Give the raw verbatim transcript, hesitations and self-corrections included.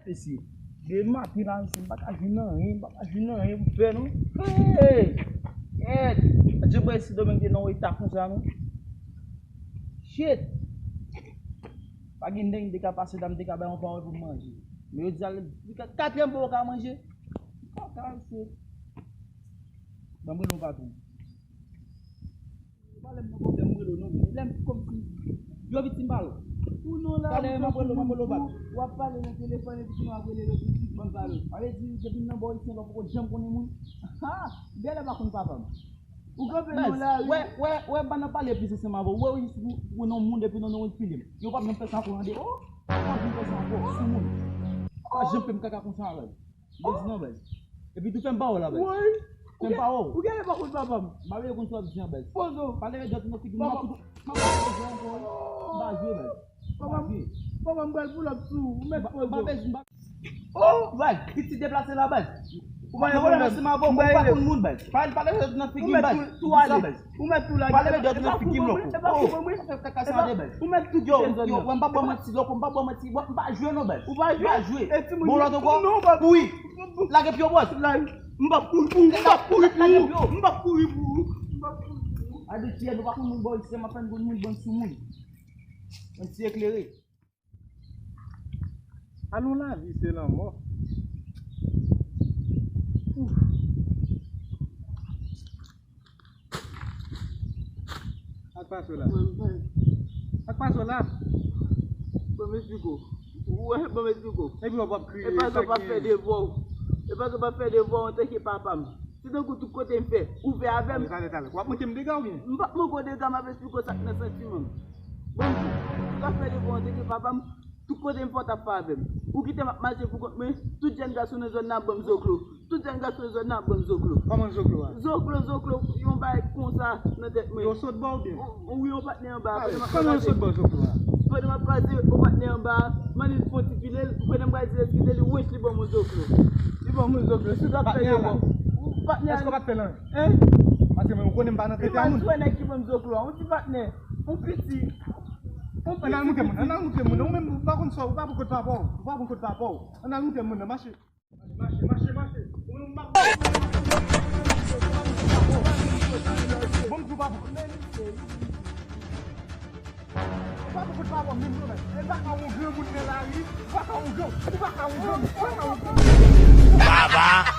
Mesye, de maten la, mesye, m pa ka jwenn anyen, m pa ka jwenn anyen pou fè, non. Hey! Kèt! Adje, bwè, si Domeng te nan eta konsa, non. Shit! Pa gen nèg m te ka pase la, m te ka bay yon pawòl pou m manje. Men yo di al, li ka katrè m pou yo ka manje. M pa ka, mesye. Ban m rele yon patwon. Ou pa lè m nan pwoblèm, m rele w non, men lè m kòmsi yo vin ti m pale w. Ou non la, talè m ap rele w, m ap rele w back. W ap pale nan telefòn epi kounya w ap rele lòt pitit, ban m pale w. Sa vle di, depi m nan bò isi, w pa poko janm konnen moun. Ha! Bèlè pa konn papa m. Ou kanpe nan lari. Wè, wè, wè, bann nan pale plis ansanm avè w. Wè, ou, ou, ou non moun, depi non, non, ou fini. Yo p ap janm fè sa ankò, tande. Yo p ap janm fè sa ankò, sou moun. Pa janm fè m kaka konsa avè w. Bèz non, bèz. Epi tou fè m pawòl la, bèz. Woy. Fè m pawòl. Ou genlè pa konn papa m. M pa vle konn sa w ap di an, bèz. Pozo. Pa leve dwèt nan figi m, m ap koute. M ap koute ankò. M pa jwe, bèz. Papa m, papa m pral pull up sou ou. Ou mèt pozo. M pa bèz, m pa. Oh, bèz. Pitit deplase la, bèz. Ou pa konn moun, bèz. Ou pa konn moun, bèz. Pa, pa leve dwèt nan figi m, bèz. Ou mèt tou ale. Ou mèt tou lage. Pa leve dwèt nan figi m, lòk. E pa pou mwen, e pa pou mwen. Ou mèt tou kite zòn nan. Yo, yo, m pa bò manti, lòk, m pa bò manti, m pa jwe non, bèz. Ou pa jwe? M pa jwe. E timoun. Bon, lòt ankò. Non, pa. Kouri. Lage pye w, bòs. M p ap kouri pou ou, m p ap kouri pou ou, m p ap kouri pou ou, m p ap kouri pou ou. Adye, nou pa konn moun bò isi, m ap fè n konn moun bann sou moun. Bann ti eklere. Alon lavi se lanmò. Ouf. Sa k pase w la? Mwen, m fè. Sa k pase w la? Ban m esplike w. Ou wè, ban m esplike w. Epi w ap kriye. E paske w pa fè devwa w. E paske w pa fè devwa w antanke papa m. Se tankou tout kote m fè, ou fè avè m. Talè, talè, talè. W ap manke m dega oubyen? M p ap manke w dega, m ap esplike w sa k nan santiman m. Bon, ou pa fè devwa w antanke papa m. Tout kote m fè w t ap fè avè m. Ou kite m ap mache pou kont mwen, tout jèn gason nan zòn nan ap ban m zoklo. Tout jèn gason nan zòn nan ap ban m zoklo. Kòman zoklo a? Zoklo, zoklo, yon bagay konsa nan tèt mwen. Yo sot ba w byen? Wi, yon patnè anba. Kòman yo sot ba w zoklo a? Pandan m ap pase, yon patnè anba, m annik fè yon ti pile l, pandan m pral di l eskize, li wench, li ban m yon zoklo. Li ban m yon zoklo. Si w t ap fè yo bon. Patnè a? Èske w pa t fè l anyen? Hein? Paske mwen, ou konnen m pa nan tete a moun. Ou wè nèg ki ban m zoklo a, yon ti patnè, yon piti. Ann al moute moun, ann al moute moun. Ou menm, ou pa konn sa, ou pa pou kot papa w. Ou pa pou kot papa w. Ann al moute moun nan, mache. Mache, mache, mache. Ou menm, ou pa pou. Bon, m di w pa pou. Ou pa pou kot papa w menm non, men. E pa ka yon granmoun nan lari, ou pa ka yon gran, ou pa ka yon gran, ou pa ka yon gran. Baba